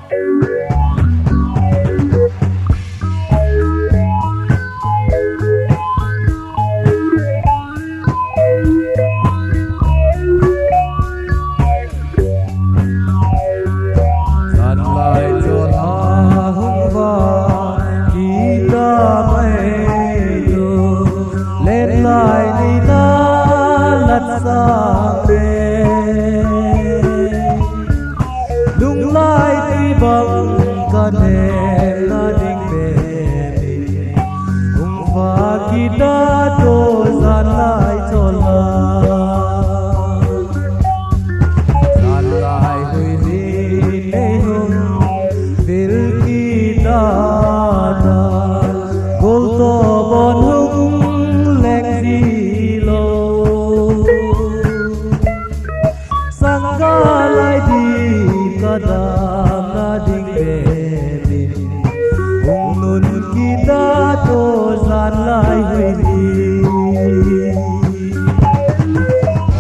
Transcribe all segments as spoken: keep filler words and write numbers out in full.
Zanlai chol a hung va kida mai tu, lenlai ni na lat sang le. Lunglai ti bang ka ne na ding be ni. Hung va kida to zanlai chol a. Zanlai hui ni nei hung vil kida ta. Gol to bon hung leng ji lo. Sangka lai di ka dam na ding be ni. Hung nun kida to zanlai hui ni.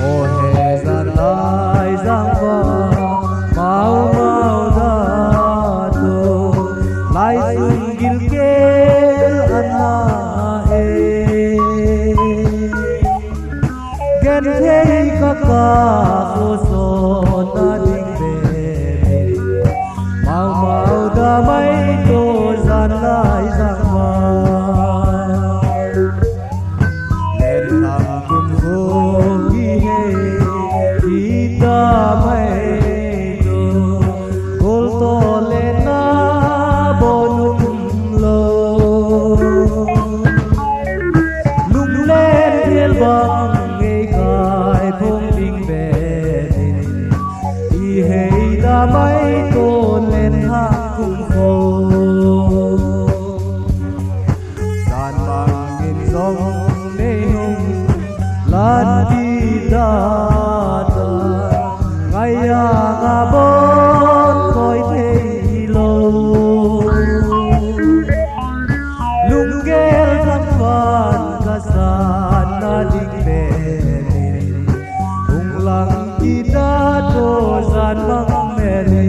O he zanlai zang va mau mau da to. Lai sung gilkel ana e. Genthei ka ka so so na ding be ni. Mau mau da mai to zanlai zang va. Len lam kum ho ki he ki da mai to. Gol to len na bo num lo. Lunglen thil bang ngei kai phong ding be ni. I hei da mai to len ha kum ko. Zan bang in zong nei hung lan di da ta. Ngai a nga bon koi thei lo. Lunggel thangvah ka san na ding be ni. Hung lang kida to zan mang me ni.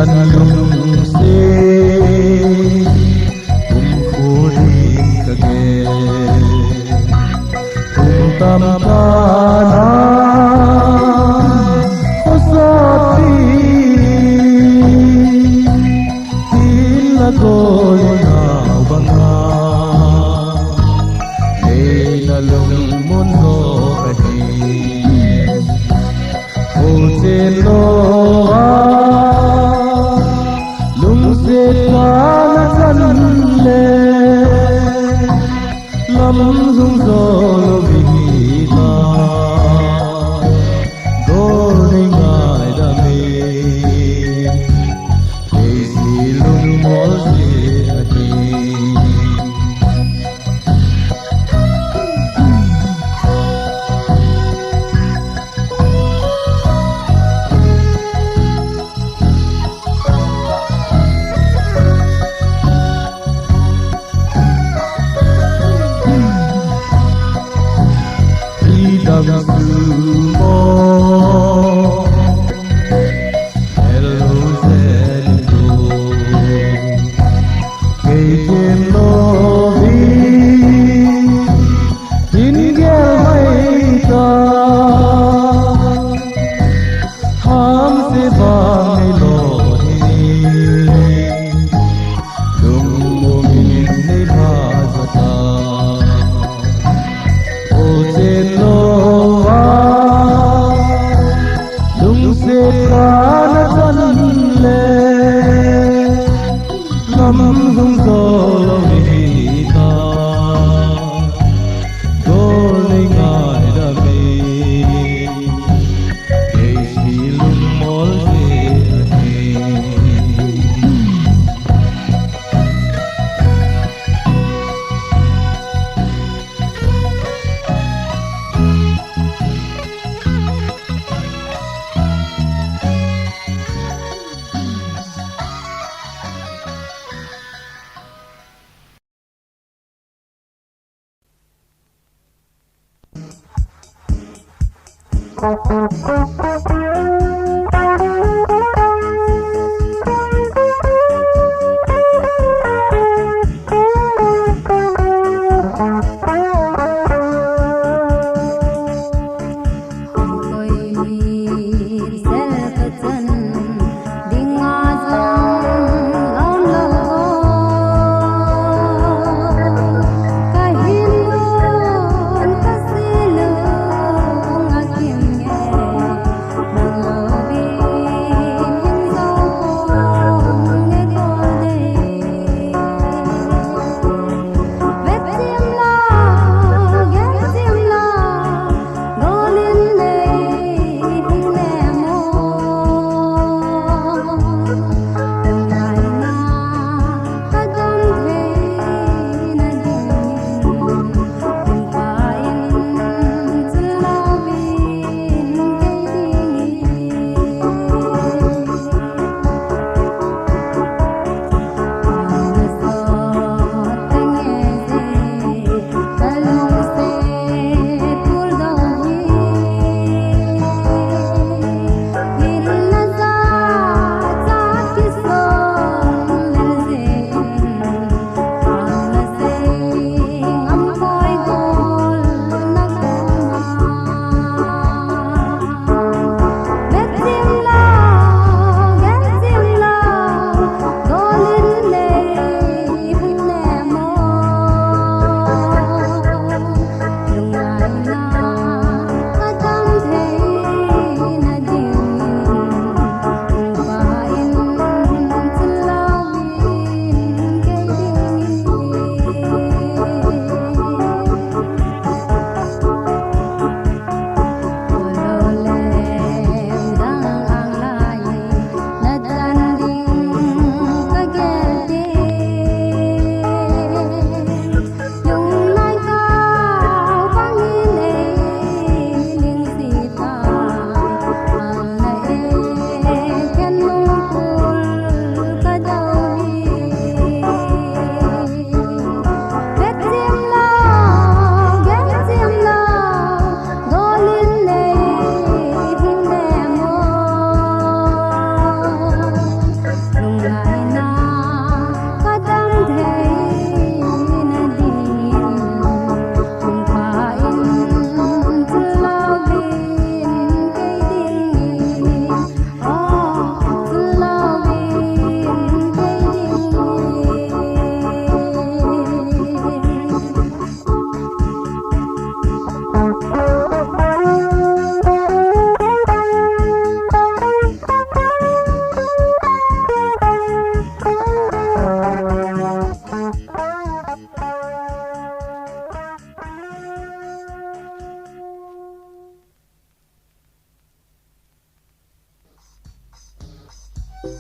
Kan lungset, kumkho ding kagel. Kum tamtah na, khosot ding, tin la gol nau banga. Nei na lungmon jo kahi. Houchen lou a, lungset kana chan le, lam lhung jou lou hi ta, dol nei ngaidam e, kei si lungmol jeh ahi. Idam sumo, hello, Zelindo. Kei ken louvin, kin gel mai ta. Hamse vang nei lo hi, lungmong in nei ma ja ta. Houchen lou a, lungset kana chan le, lam lhung jou lou hi ta, dol nei ngaidam e, kei si lungmol jeh ahi. Hinkho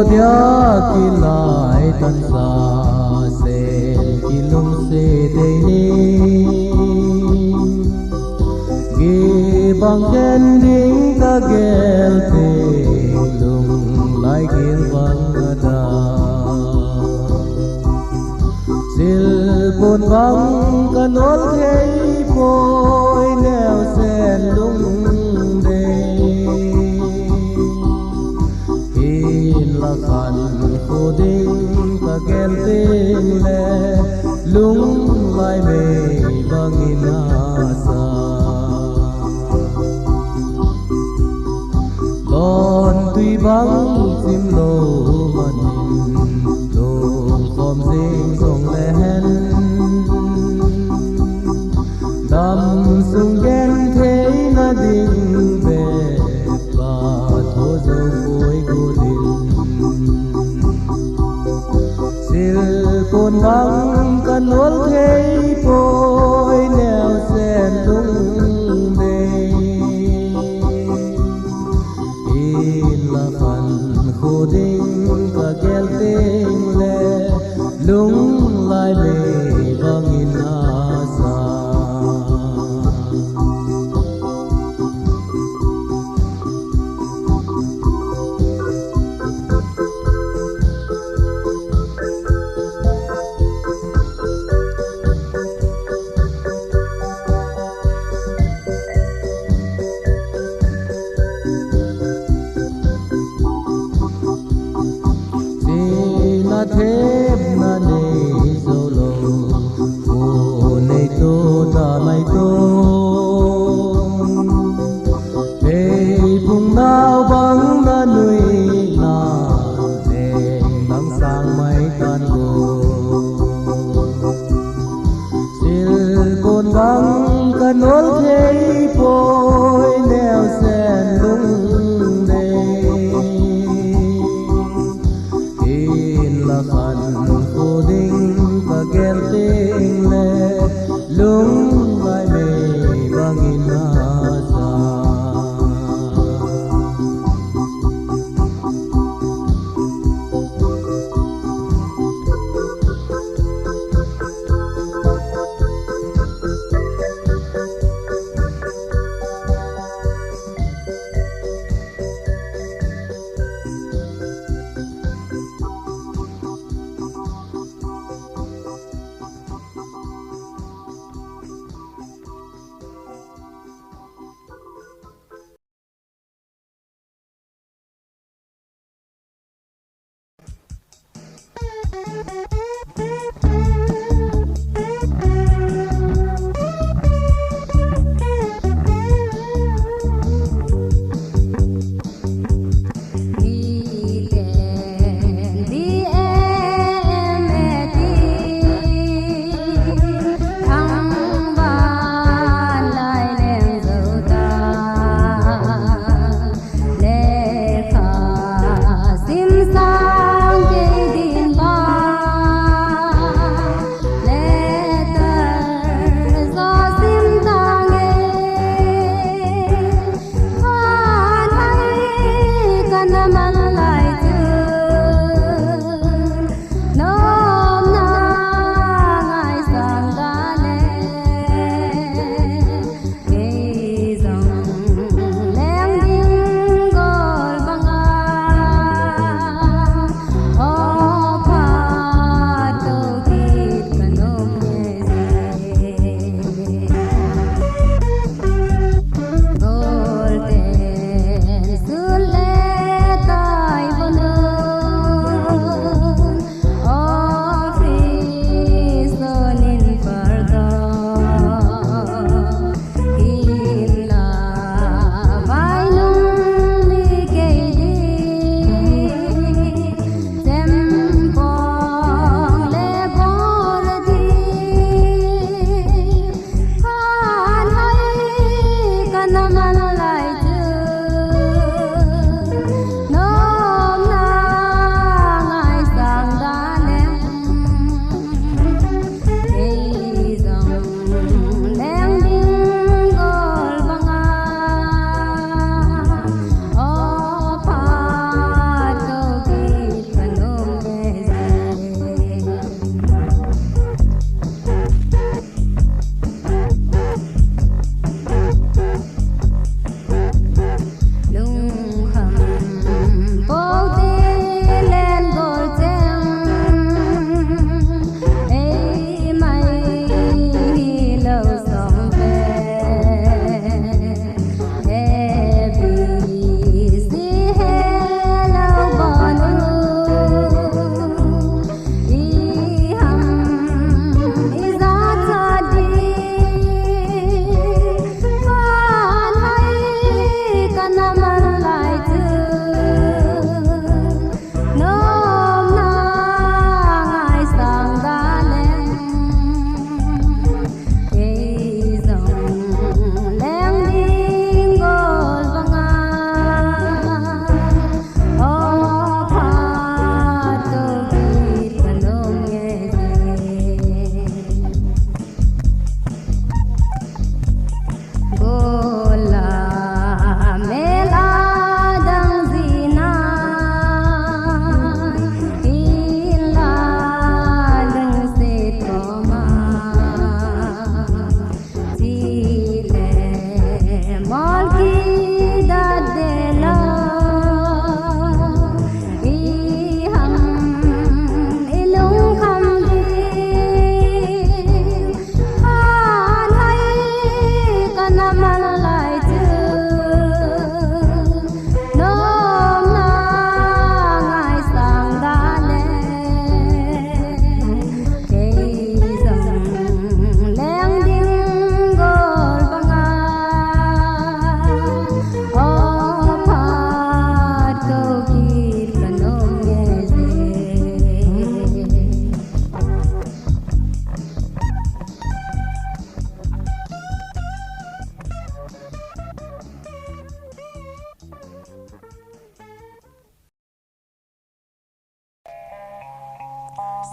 dia kilai tansa, sen kilungset dei ni. Kibang khen ding kagel teng, lunglai gil bang ada. Silpon bang kanol thei poi, neosen lungdei. Hinlah khankho ding kagel teng le, lunglai mei bangin asa. Don tui bang chim lou manin, lungkhom jing jong le hen. Damsung genthei na ding bep, ka tho jou poi gu din. Silpon bang kanol thei poi, neosen lungdei. Hinlah khankho ding kagel teng le, lunglai mei bangin asa. Chena themna nei jou lou, phone nei to ta mai to. Pheiphung nao bang na nui na, leng nang sang mai tan go. Silpon bang kanol thei poi, neosen lungdei. Hinlah khankho ding kagel teng le, lunglai mei bangin asa.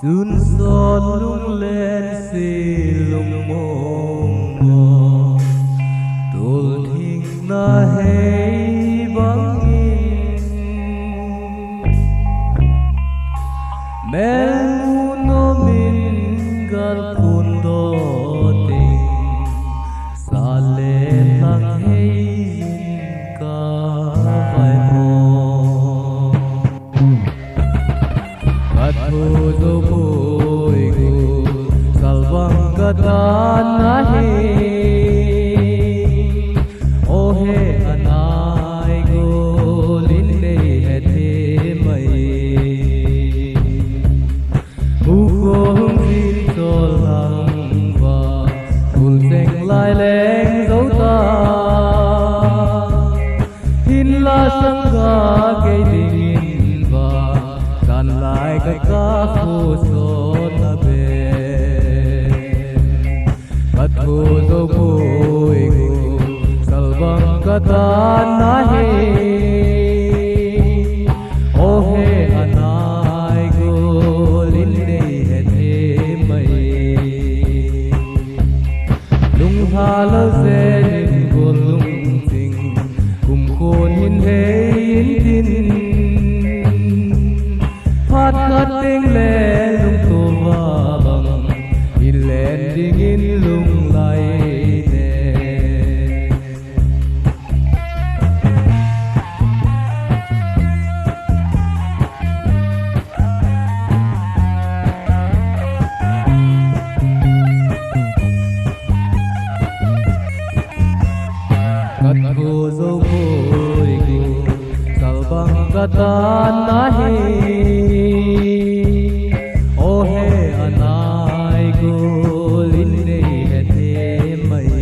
Sun sot lunglen si lungmong mong, tol thingna hei bangin, mel mu nomin gal kun do ding, sa le lang hei in ka vai mo. Ka thu zo poi gu, sal bang ka tan ahi. O he anai gu, lin nei he the mai. Hu khong zin chol lang va, kul seng lai leng zo ta. Hinla sangga kei dingin va, zan lai ka ka khu sot na be. Ka thu zo poi gu, sal bang ka tan ahi. O he anai gu, lin nei he the mai. Lungha lo zen in gol lungching, kum khon hin hei in tin. Phat khat teng le lungto va bang, i len dingin lung lai ne. Ka thu zo poi gu, sal bang ka tan ahi. O he anai gu, lin nei he the mai.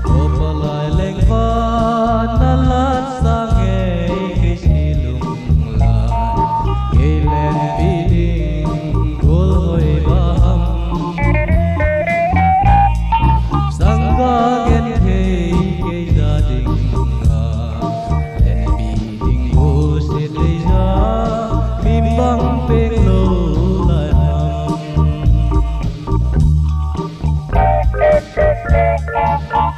Topa lai leng va na lat sang e, kei si lung lai, kei len pi ding gol hoi ba ham. Sangga gen thei kei da ding a, len pi ding gol se thei ja, mi bang peng lo lai ham.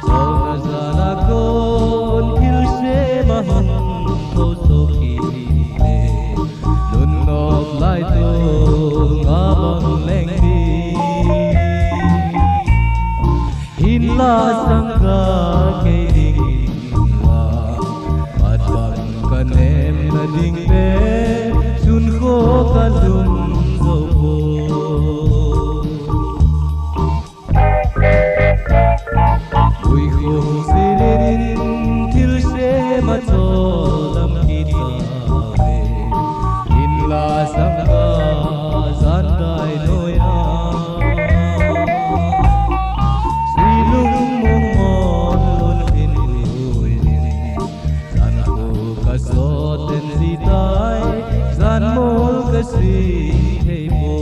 Sona jana kon thil sem a hon tho so kile, lun nop lai tu nga bang leng di. Hinla sangga kei ding la, at bang ka nem na ding pe, sun kho ka lum zo ko. Ui khong silin thil sem a chol lam kita ve. Hinla sangga zan dai noi a. Silung mong mon lun hin ui lin. Zan ko ka sot ten si tai, zan mol ka si thei mo.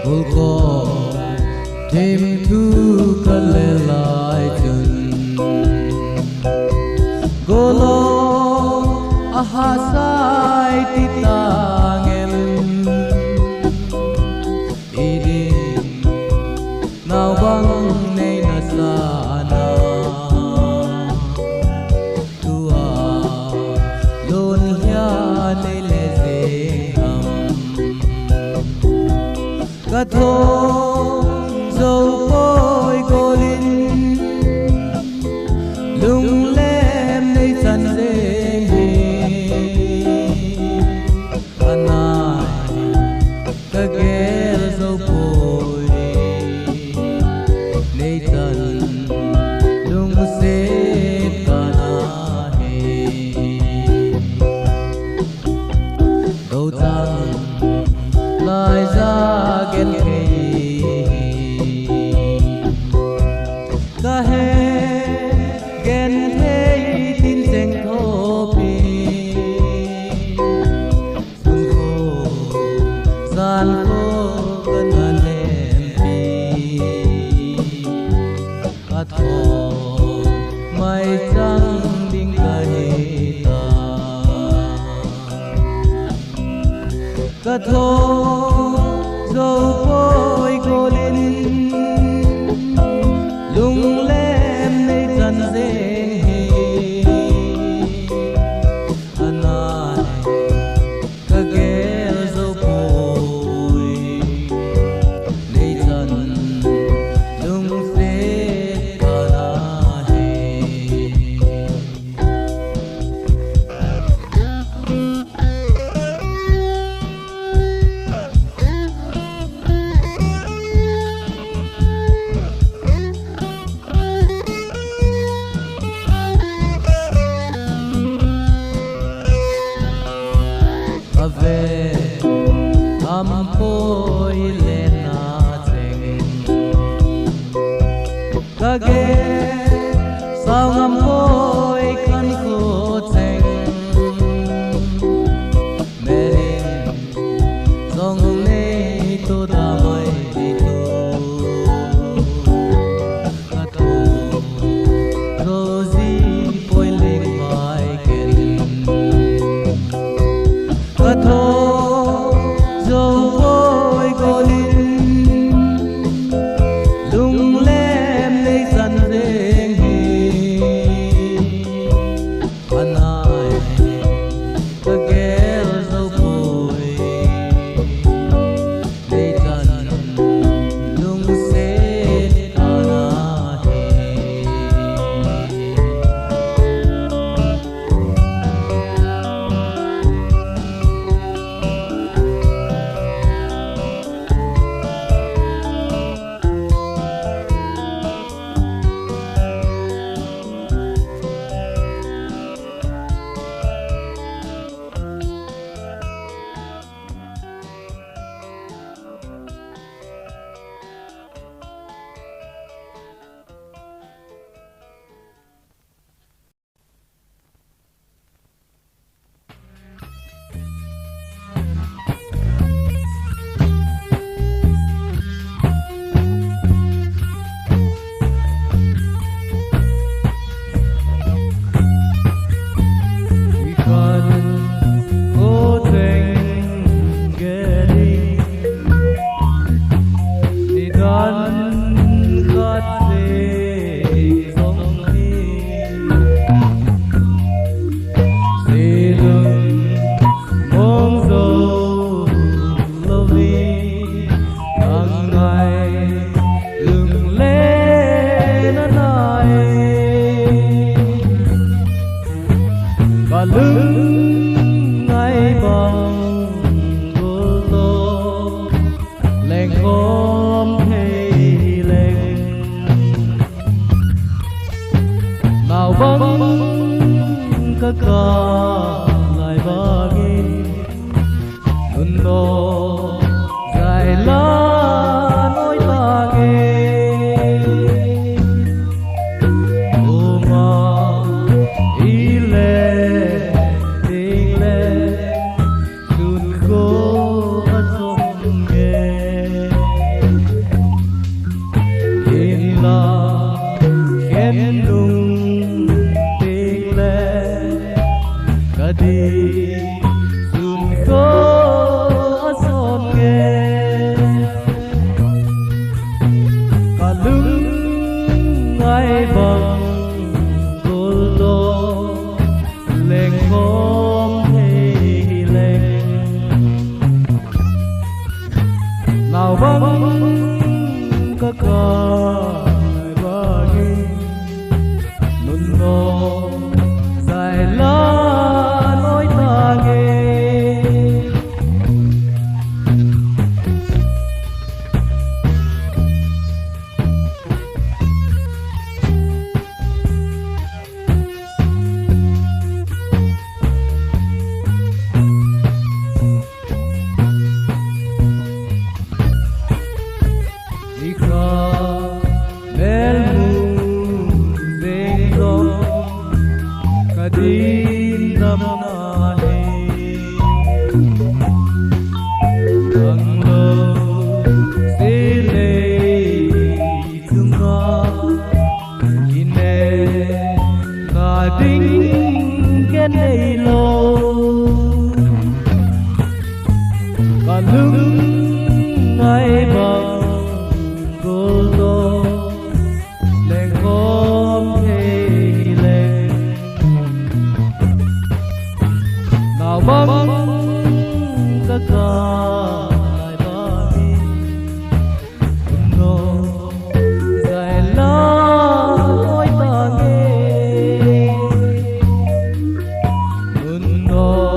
Golkot thim thu ka le lai chun, golhang a hasai ti tangem. Idin nau bang nei na sana, tua lon hia nei le jeng ham. Ka thong jou poi golin, lunglem nei chan jeng hi. Anai ka gel jou poi, nei chan lungset ka na hi. Douchang lai ja genthei ka he, genthei tin cheng thopi. Sun kho, jan kho ka na lempi. Ka thong mai chang ding ka hi ta. Ka thong jou poi golin, lunglem nei chan jeng hi. Anai ka gel jou poi, nei chan lungset ka na hi. Ka ve am poi le na cheng, ka gel sao ngam poi kan kho cheng. Melin jong nei to da mai di to. Ka thong jou ji poi leng mai ken. Ka thong jou poi golin, lunglem nei chan jeng hi. Anai ka gel jou poi. Naobang kakai bangin, nunnom jai la noi tange. Ikha melmu jeng jong kadin damna hi. Nang lou se lei chunga kine na ding kanei lou. Kalungngai bang gol to lengkhom thei leng. Naobang kakai bangin, nunnom jai la noi tange. Nunnom